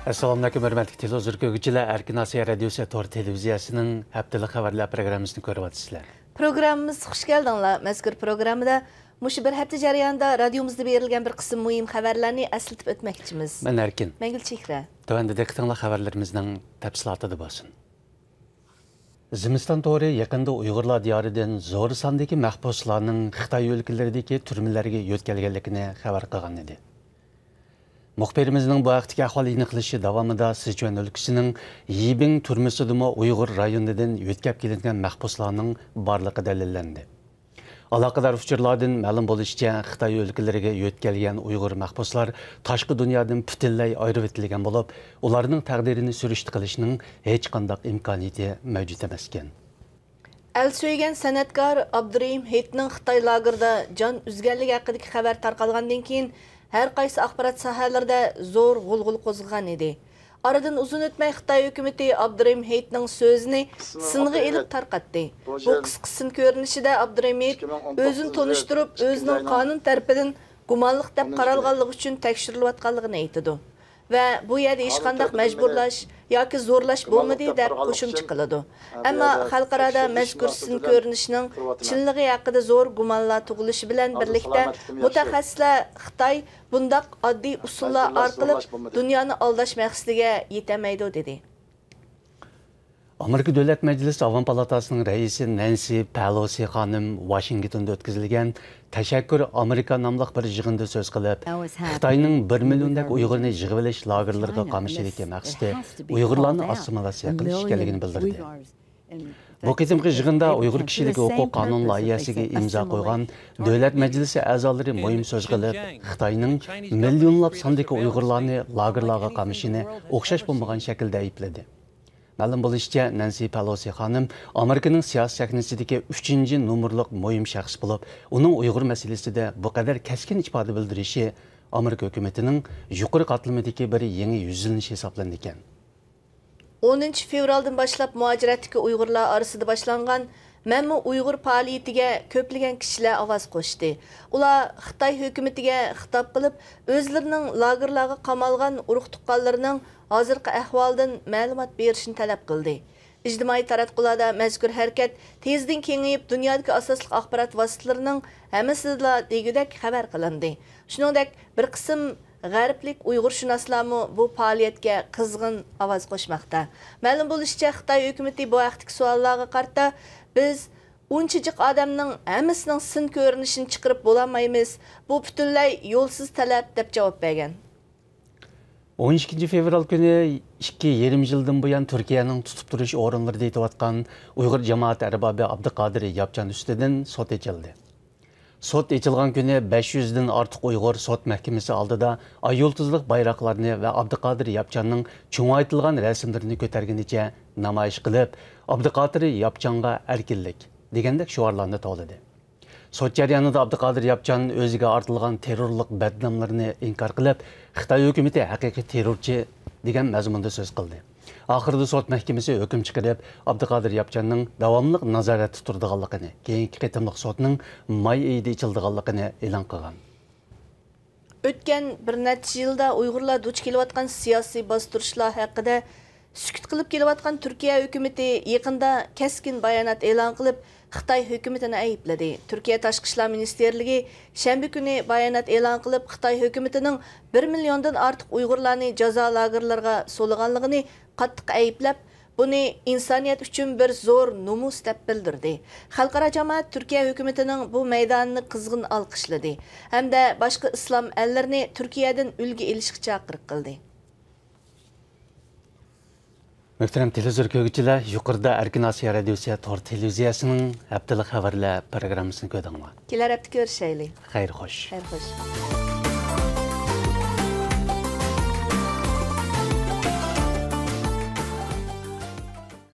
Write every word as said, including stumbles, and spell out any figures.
ئەسسالامۇئەلەيكۇم، ھۆرمەتلىك تېلېۋىزور كۆرگۈچىلەر، ئەركىن ئاسىيا رادىيوسى تور تېلېۋىزىيەسىنىڭ ھەپتىلىك خەۋەرلەر پروگراممىسىنى كۆرۈۋاتىسىلەر. پروگراممىمىزغا خۇش كەلدىڭلار. مەزكۇر پروگراممىدا مۇشۇ بىر ھەپتە جەريانىدا رادىيومىزدا بېرىلگەن بىر قىسىم مۇھىم خەۋەرلەرنى ئەسلىتىپ ئۆتمەكچىمىز. مەن ئەركىن. مەن گۈلچېھرە. تۆۋەندە دىققىتىڭلار خەۋەرلىرىمىزنىڭ تەپسىلاتىدا بولسۇن. زىمىستان تورى يېقىندا ئۇيغۇرلار دىيارىدىن زور ساندىكى مەھبۇسلارنىڭ خىتاي ئۆلكىلىرىدىكى تۈرمىلەرگە يۆتكەلگەنلىكىنى خەۋەر قىلغان ئىدى. مۇخبىرىمىزنىڭ بۇ ھەقتىكى ئەھۋال ئېنىقلىشى داۋامىدا سىچۈەن ئۆلكىسىنىڭ يىبىڭ تۈرمىسىدىمۇ ئۇيغۇر رايونىدىن يۆتكەپ كېلىنگەن مەھبۇسلارنىڭ بارلىقى دەلىللەندى. ئالاقىدار ئۇچۇرلاردىن مەلۇم بولۇشىچە، خىتاي ئۆلكىلىرىگە يۆتكەلگەن ئۇيغۇر مەھبۇسلار تاشقى دۇنيادىن پۈتۈنلەي ئايرىۋېتىلگەن بولۇپ، ئۇلارنىڭ تەقدىرىنى سۈرۈشتە قىلىشنىڭ ھېچقانداق ئىمكانىيىتى مەۋجۇت ئەمەسكەن. ئەل سۆيگەن سەنئەتكار ئابدۇرېھىم ھېيتنىڭ خىتاي لاگېرىدا جان ئۈزگەنلىكى ھەققىدىكى خەۋەر تارقالغاندىن كېيىن، ھەر قايسى ئاخبارات ساھەلىرىدە زور غۇلغۇلا قوزغىغان ئىدى. ئارىدىن ئۇزۇن ئۆتمەي خىتاي ھۆكۈمىتى ئابدۇرېھىم ھېيتنىڭ سۆزىنى سىنغا ئېلىپ تارقاتتى. بۇ قىسقا سىن كۆرۈنۈشىدە ئابدۇرېھىم ھېيت ئۆزىنى تونۇشتۇرۇپ، ئۆزىنىڭ قانۇن تەرىپىدىن گۇمانلىق دەپ قارالغانلىقى ئۈچۈن تەكشۈرۈلۈۋاتقانلىقىنى ئېيتىدۇ. ۋە بۇ يەردە ھېچقانداق مەجبۇرلاش ياكى زورلاش بولمىدى، دەپ قوشۇمچە قىلىدۇ. ئەمما خەلقئارادا مەزكۇر سىن كۆرۈنۈشىنىڭ چىنلىقى ھەققىدە زور گۇمانلار تۇغۇلۇشى بىلەن بىرلىكتە، مۇتەخەسسىسلەر خىتاي بۇنداق ئاددىي ئۇسۇللار ئارقىلىق دۇنيانى ئالداش مەقسىتىگە يېتەلمەيدۇ، دېدى. ئامېرىكا دۆلەت مەجلىسى ئاۋام پالاتاسىنىڭ رەئىسى نەنسى پەلوسى خانىم ۋاشىنگتوندا ئۆتكۈزۈلگەن تەشەككۈر ئامېرىكا ناملىق بىر يىغىندا سۆز قىلىپ، خىتاينىڭ بىر مىليوندەك ئۇيغۇرنى يىغىۋېلىش لاگېرلىرىغا قامىشىدىكى مەقسىتى ئۇيغۇرلارنى ئاسسىمىلياتسىيە قىلىش ئىكەنلىكىنى بىلدۈردى. بۇ قېتىمقى يىغىندا ئۇيغۇر كىشىلىك ھوقۇق قانۇن لايىھەسىگە ئىمزا قويغان دۆلەت مەجلىسى ئەزالىرى مۇھىم سۆز قىلىپ، خىتاينىڭ مىليونلاپ ساندىكى ئۇيغۇرلارنى لاگېرلارغا قامىشىنى ئوخشاش بولمىغان شەكىلدە ئەيىبلىدى. مەلۇم بولۇشىچە، نەنسى پەلوسى خانىم ئامېرىكىنىڭ سىياسىي سەھنىسىدىكى ئۈچىنچى نومۇرلۇق مۇھىم شەخس بولۇپ، ئۇنىڭ ئۇيغۇر مەسىلىسىدە بۇ قەدەر كەسكىن ئىپادە بىلدۈرۈشى ئامېرىكا ھۆكۈمىتىنىڭ يۇقىرى قاتلىمىدىكى بىر يېڭى يۈزلىنىشى ھېسابلىنىدىكەن. ئونىنچى فېۋرالدىن باشلاپ مۇھاجىرەتتىكى ئۇيغۇرلار ئارىسىدا باشلانغان مەنمۇ ئۇيغۇر پائالىيىتىگە كۆپلىگەن كىشىلەر ئاۋاز قوشتى. ئۇلار خىتاي ھۆكۈمىتىگە خىتاب قىلىپ، ئۆزلىرىنىڭ لاگېرلارغا قامالغان ئۇرۇق-تۇغقانلىرىنىڭ ھازىرقى ئەھۋالىدىن مەلۇمات بېرىشنى تەلەپ قىلدى. ئىجتىمائىي تاراتقۇلاردا مەزكۇر ھەرىكەت تېزدىن كېڭىيىپ، دۇنيادىكى ئاساسلىق ئاخبارات ۋاسىتىلىرىنىڭ ھەممىسىدىلا دېگۈدەك خەۋەر قىلىندى. شۇنىڭدەك، بىر قىسىم غەربلىك ئۇيغۇرشۇناسلارمۇ بۇ پائالىيەتكە قىزغىن ئاۋاز قوشماقتا. مەلۇم بولۇشىچە، خىتاي ھۆكۈمىتى بۇ ھەقتىكى سوئاللارغا قارىتا، بىز ئۇنچە جىق ئادەمنىڭ ھەممىسىنىڭ سىن كۆرۈنۈشىنى چىقىرىپ بولالمايمىز، بۇ پۈتۈنلەي يولسىز تەلەپ، دەپ جاۋاب بەرگەن. ئون ئىككىنچى فېۋرال كۈنى ئىككى يېرىم يىلدىن بۇيان تۈركىيەنىڭ تۇتۇپ تۇرۇش ئورۇنلىرىدا يېتىۋاتقان ئۇيغۇر جامائەت ئەربابى ئابدۇقادىر ياپچان ئۈستىدىن سوت ئېچىلدى. سوت ئېچىلغان كۈنى بەش يۈزدىن ئارتۇق ئۇيغۇر سوت مەھكىمىسى ئالدىدا ئاي يۇلتۇزلۇق بايراقلارنى ۋە ئابدۇقادىر ياپچاننىڭ چوڭايتىلغان رەسىملىرىنى كۆتەرگىنىچە نامايىش قىلىپ، ئابدۇقادىر ياپچانغا ئەركىنلىك دېگەندەك شوئارلارنى توۋلىدى. سوت جەريانىدا ئابدۇقادىر ياپچان ئۆزىگە ئارتىلغان تېررورلۇق بەدناملىرىنى ئىنكار قىلىپ، خىتاي ھۆكۈمىتى ھەقىقىي تېررورچى دېگەن مەزمۇندا سۆز قىلدى. ئاخىرىدا سوت مەھكىمىسى ھۆكۈم چىقىرىپ، ئابدۇقادىر ياپچاننىڭ داۋاملىق نازارەتتە تۇرىدىغانلىقىنى، كېيىنكى قېتىملىق سوتنىڭ ماي ئېيىدا ئېچىلىدىغانلىقىنى ئېلان قىلغان. ئۆتكەن بىر نەچچە يىلدا ئۇيغۇرلار دۇچ كېلىۋاتقان سىياسىي باستۇرۇشلار ھەققىدە سۈكۈت قىلىپ كېلىۋاتقان تۈركىيە ھۆكۈمىتى يېقىندا كەسكىن بايانات ئېلان قىلىپ، خىتاي ھۆكۈمىتىنى ئەيىبلىدى. تۈركىيە تاشقى ئىشلار مىنىستىرلىكى شەنبە كۈنى بايانات ئېلان قىلىپ، خىتاي ھۆكۈمىتىنىڭ بىر مىليوندىن ئارتۇق ئۇيغۇرلارنى جازا لاگېرلىرىغا سولىغانلىقىنى قاتتىق ئەيىبلەپ، بۇنى ئىنسانىيەت ئۈچۈن بىر زور نومۇس دەپ بىلدۈردى. خەلقئارا جامائەت تۈركىيە ھۆكۈمىتىنىڭ بۇ مەيدانىنى قىزغىن ئالقىشلىدى ھەمدە باشقا ئىسلام ئەللىرىنى تۈركىيەدىن ئۈلگە ئېلىشقا چاقىرىق قىلدى. مۆھتەرەم تېلېۋىزور كۆرگۈچىلەر، يۇقىرىدا ئەركىن ئاسىيا رادىيوسى تور تېلېۋىزىيەسىنىڭ ھەپتىلىك خەۋەرلەر پروگراممىسىنى كۆردۈڭلار. كېلەر ھەپتە كۆرۈشەيلى. خەير خوش. خەير خوش.